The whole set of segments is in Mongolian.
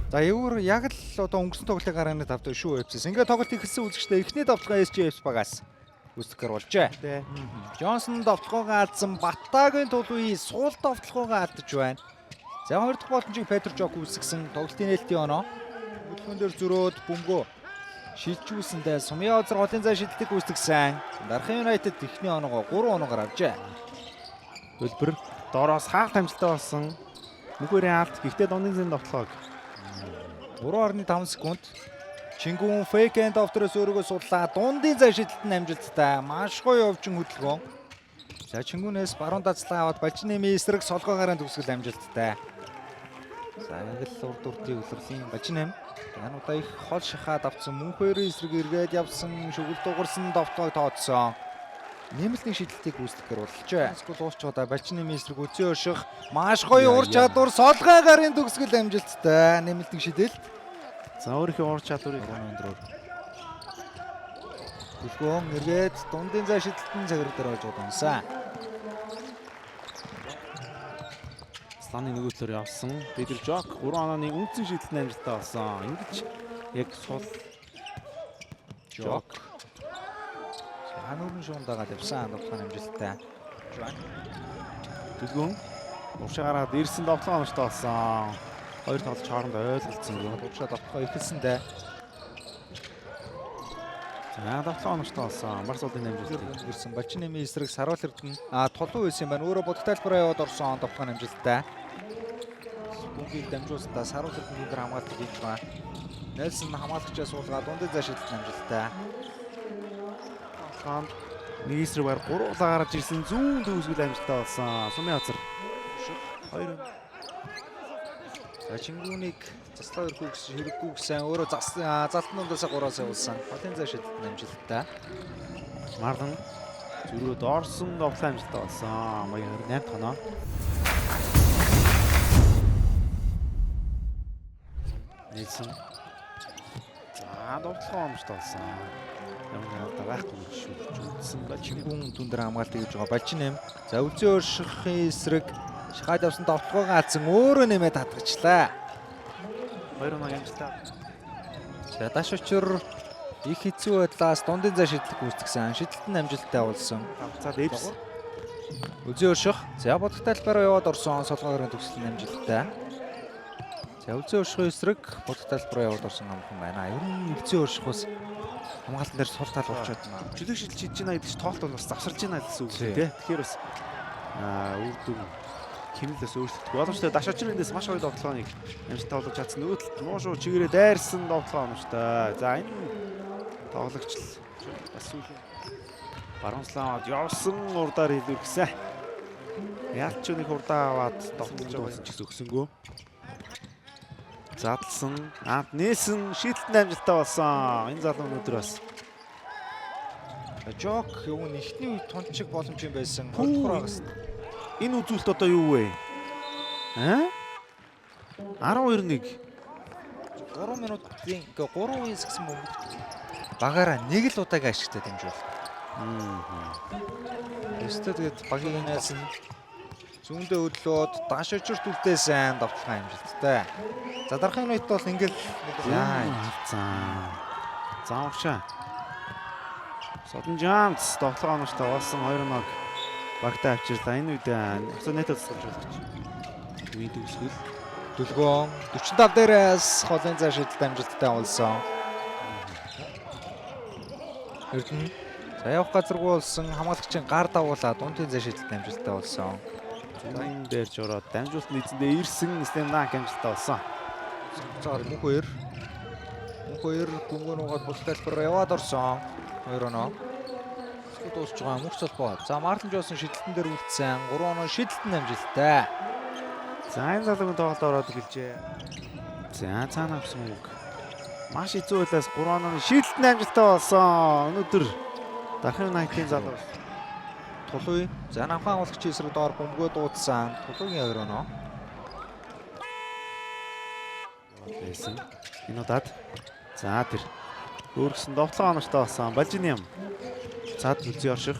За евр яг л одоо өнгөрсөн тоглолтын гарааны тавтай шүү FC-с. Ингээд тоглолт эхэлсэн үзэгчдээ эхний давталгаа SGF багаас үүсгэхээр болжээ. Джонсон давталгаагаа алдсан, Баттагийн тулуи сул давталгаагаа алдаж байна. За хоёр дахь боломжийг Петр Жок үүсгэсэн тоглолтын нээлтийн оноо. Хөдөлгөөн дээр зөрөөд бөмбөгөө шилжүүлсэндээ Сумья Озер голын зай шидэлтийг үүсгэсэн. Дархан Юнайтед эхний оноогоо 3 оноогоор авчээ. Хөлбөр доороос хаалт амжилттай болсон. Мөнхөрийн алт гэхдээ дундын зэн довтлогоо 3.5 секунд. Чингүн фейк энд офтороос өөрийгөө суллаа. Дундын зай шидэлт нь амжилттай. Маш гоё өвчин хөдөлгөөн. За Чингүнээс баруун дацлаа аваад Балжинэмийн эсрэг солгой гарын төгсгөл амжилттай. За яг л урд урдын үлрэлийн Балжинэм. Энэ удаа их хол шахаад авсан Мөнхөрийн эсрэг эргээд явсан, шүгэл дугарсан довтлогыг тооцсон. Нэмэлтний шидэлтийг үүсгэхээр болжээ. Скул уусч удаа Балжинэмийн эсрэг үзэн өрших маш гоё ур чадвар солгой гарын төгсгөл амжилттай. Нэмэлтний шидэлт. За өөрийнхөө ур чадварыг Өндрөөр. Бүлгөөн эргээд дундын зай шидэлтэн цагираг дээр олж удамсан. Сланы нөгөө талаар явсан. Петр Жок 3 онооны үндсэн шидэлт нь амжилттай болсон. Ингэж яг сул Жок. Хануурын шуун дагаад явсан довтлогын амжилттай. Дүлгөөн уршаа гараад ирсэн довтлогоо амжилттай болсон. Хоёр тоглогч хоорондоо ойлголцсонгүй. Уршаа довтлогоо эхэлсэндээ За довтлогоо амжилттай болсон. Барс улын амжилтыг ирсэн Балжинэмийн эсрэг Саруул Эрдэнэ тулуу байсан юм байна. Өөрөө бодох тайлбараа яваад орсон довтлогын амжилттай. Бөмбөгийг дамжуулсандаа Саруул Эрдэнэ дээр хамгаалт хийж байгаа. Нельсон хамгаалагчаа суулгаад дундын зай шидэлт амжилттай. Тоглоонд нэг эсрэг бар гуруулаа гарч ирсэн зүүн төгсгөл амжилттай болсон. Сумын газар. Хоёр За Чингүүнийг заслаа өрхүү гэсэн хэрэггүй гэсэн өөрөө залтан дундаас гураас явуулсан. Голын зай шидэлт амжилттай. Марлан зөрөөд орсон довтлоо амжилттай болсон. Маяг 28 дахь оноо. Нэлсэн. За довтлогоо амжилттай болсон. Ямар нэг алдаа байхгүй гэж шүүгч үзсэн ба Чингүүн түн дээр хамгаалт хийж байгаа Балжинэм. За өвзөн өршөхийн эсрэг шахаад явсан довтлогоогоо алдсан өөрөө нэмээд хатгачлаа. Хоёр оноо амжилттай. За даш учир их хэцүү байдлаас дундын зай шидлэг үүсгэсэн. Шидэлт нь амжилттай болсон. Тавцаад Эвс Өвзөн өршөх. За бодох талбараа яваад орсон солгоогоор төгсөл нь амжилттай. За өвзөн өршөхийн эсрэг бодох талбараа яваад орсон амхан байна. Ер нь өвзөн өршөх бас хамгаалтан дээр сул тал болчиход байна. чөлөө шилж хийж байна гэдэг чинь тоолт бол бас завсарж байна гэсэн үг Тий. тий. Тэгэхээр бас үр дүн хэмнэл бас өөрчлөгдөх. Боломжтой даш очир эндээс маш гоё довтлогооныг амжилттай болгож чадсан. Нөгөө талд муу шуу чигээрээ дайрсан довтлогоо оновчтой. За энэ тоглогч л бас сүүлийн баруун славад явсан урдаар илүүрсэн. Ялч нэг урдаа аваад довтлож байгаа ч гэсэн өгсөнгөө. Задлсан, анд нээсэн шийдэлтэнд амжилттай болсон. Энэ залуу өнөөдөр бас За, Жок юу н эхний үед тунчиг боломж юм байсан. Пүү. Хоёрдугаар хагас. Энэ үзүүлэлт одоо юу вэ? Аа? 12-1. 3 минутын үгүй 3 үеэс гэсэн бөмбөгт багаараа нэг л удаагийн ашигтай дамжуул. Өстө тэгээд багийн найз нь зүүндээ хөдлөөд даш очирт үлдээсэн довтлогын амжилттай. За дарахын үед бол ингээл за За. За уршаа. Содон Жамц довтлогоо оновчтой болсон 2-0 багтаа авчирлаа. Энэ үед өсөө нэтэ тусгалж болгоч. Үеийн төгсгөл. Дүлгөөн 45 дээрээс холын зай шидэлт амжилттай болсон. Эрдэнэ за явах газаргүй болсон хамгаалагчийн гар дагуулаад дундын зай шидэлт амжилттай болсон. Зүүн дээр жураад дамжуулалт эзэндээ ирсэн Slam Dunk амжилттай болсон. Цаар мөнх хоёр. Мөнх хоёр бөмбөг нуугаад бус талбар яваад орсон. 2 оноо. Скут дуусч байгаа мөнх цолбоо. За Марлон Джонсон шидэлтэн дээр үлдсэн. 3 оноо шидэлтэн амжилттай. За энэ залуугийн тоглолт ороод эхэлжээ. За цаана авсан үг. Маш хэцүү байлаас 3 онооны шийдэлт нь амжилттай болсон. Өнөөдөр Дархан Найтын залуу Тулуй. За намхан агуулагчийн эсрэг доор бөмбөгөө дуудсан. Тулуйгийн 2 оноо. байсан. Энэ удаад за тэр өөргсөн довтлогоо оновчтой болсон. Балжин юм. Цаад нүцгэн орших.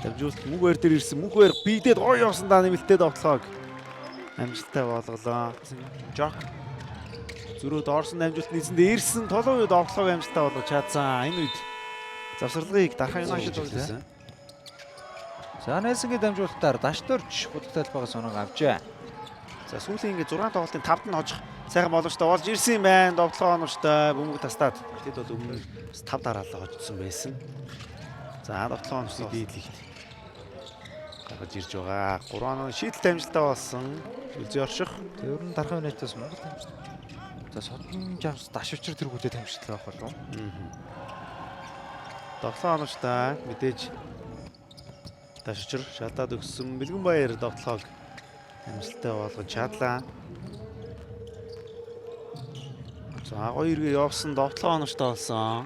Дамжуулалт мөнх хоёр дээр ирсэн. Мөнх хоёр биедээд гоё явсан да нэмэлттэй довтлогоог амжилттай болголоо. Жок Зөрөөд орсон амжилт нийцэнд ирсэн тулуун үед довтлогоо амжилттай болгож чадсан. Энэ үед завсарлагыг Дархан Юнайтед болсон. За Нельсонгийн дамжуулалтаар Дашдорж бүдэг талбайгаас оног авчээ. За сүүлийн ингээд 6 тоглолтын 5-д нь хожих сайхан боломжтой болж ирсэн юм байна. Довтлогоо оновчтой бөмбөг тастаад. Тэд бол өмнө бас 5 дараалал хожсон байсан. За довтлогоо оновчтой дийдлэгт гаргаж ирж байгаа. 3 оноо шийдэлт амжилттай болсон. Үлзий орших. Тэр нь Дархан Юнайтедээс Монгол тамирчин. За Содон Жамс Даш учир тэргүүдэд тамирчлаа байх болов. Довтлогоо оновчтой мэдээж Даш учир шалдаад өгсөн Бэлгэн баяр довтлогоог амжилттай болгож чадлаа. За гоё эргээ явсан довтлогоо оновчтой болсон.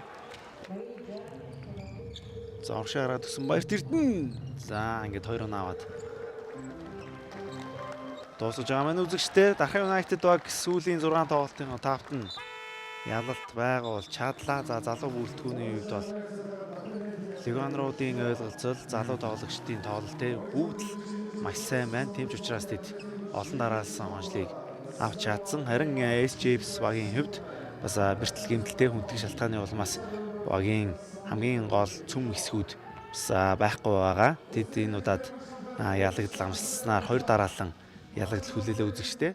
За урагшаа гараад өгсөн Баярт Эрдэнэ. За ингээд 2 оноо аваад дуусгаж байгаа маань үзэгчтэй Дархан Юнайтед баг сүүлийн 6 тоглолтын 5-т нь ялалт байгаа бол чадлаа. За залуу бүрэлдэхүүний хувьд бол легионеруудын ойлголцол, залуу тоглогчдын тоглолт те бүгд л маш сайн байна. Тийм ч учраас тэд олон дараалсан онцлыг авч чадсан. Харин SJFs багийн хувьд бас бэртэл гэмтэлтэй хүнтгэх шалтгааны улмаас багийн хамгийн гол цөм хэсгүүд бас байхгүй байгаа. Тэд энэ удаад ялагдал амсснаар 2 дараалан ялагдал хүлээлээ үзэгчтэй.